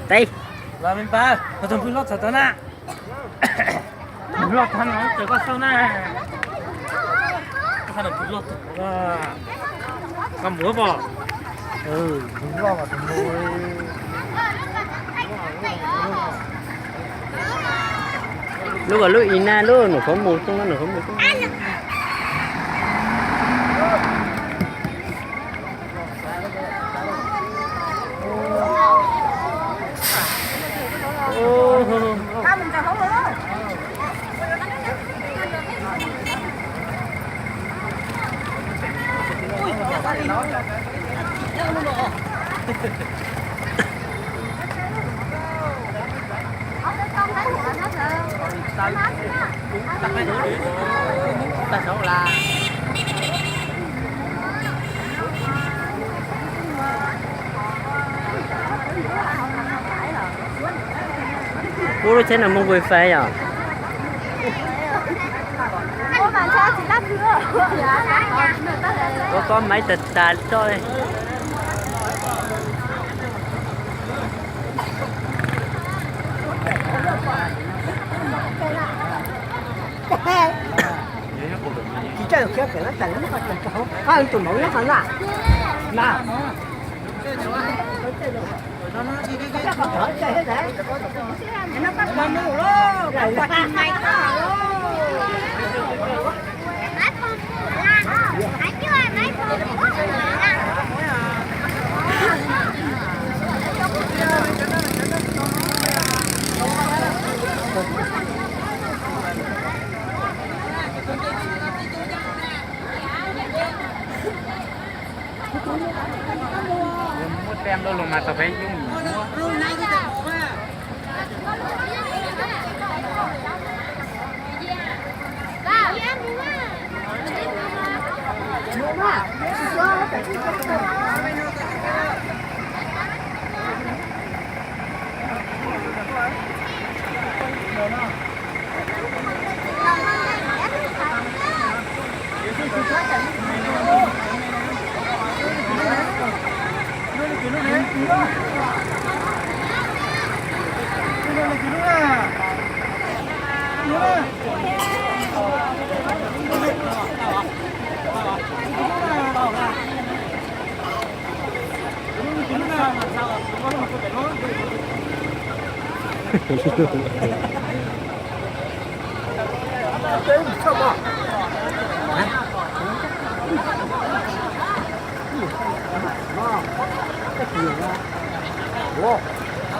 Teb. Los me npawg, koj tus phwj loj txog tau na. Phwj loj tag no ces koj xauj na. Koj xauj tus phwj loj txog, koj mus pom. Lub kom lub i na lub nws qhov mus txooj, nws qhov mus txooj. Kuv lub tsheb no muaj wifi yom? Ua koj maiv tag tag tso li. Tsis tau khiav pem no tas, tus maum nyob qhov na. Na. Muab tem rau los mas tau peb yooj yim muab.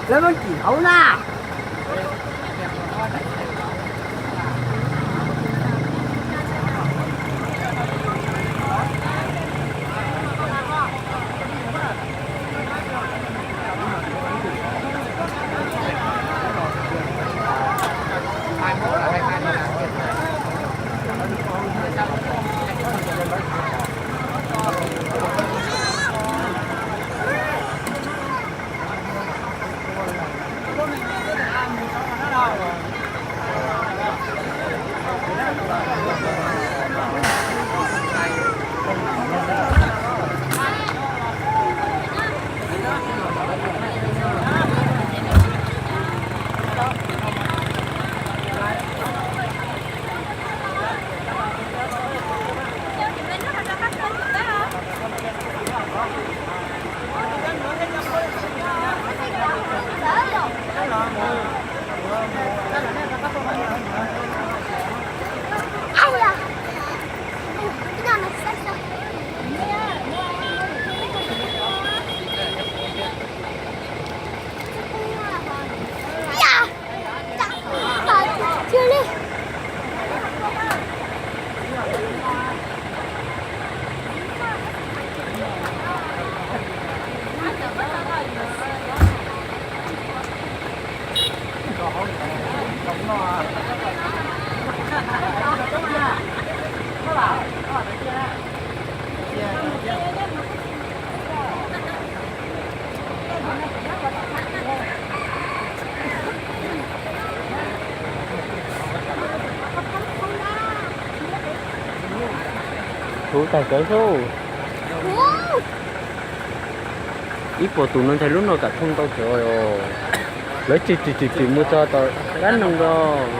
Lawv muab cim hauv na. Huv tag cov xub. Ib puas tus no ntshai lub no kam thooj tau cov os. Lawv tsim tsim tsim tsim mus txog tom dab noog los.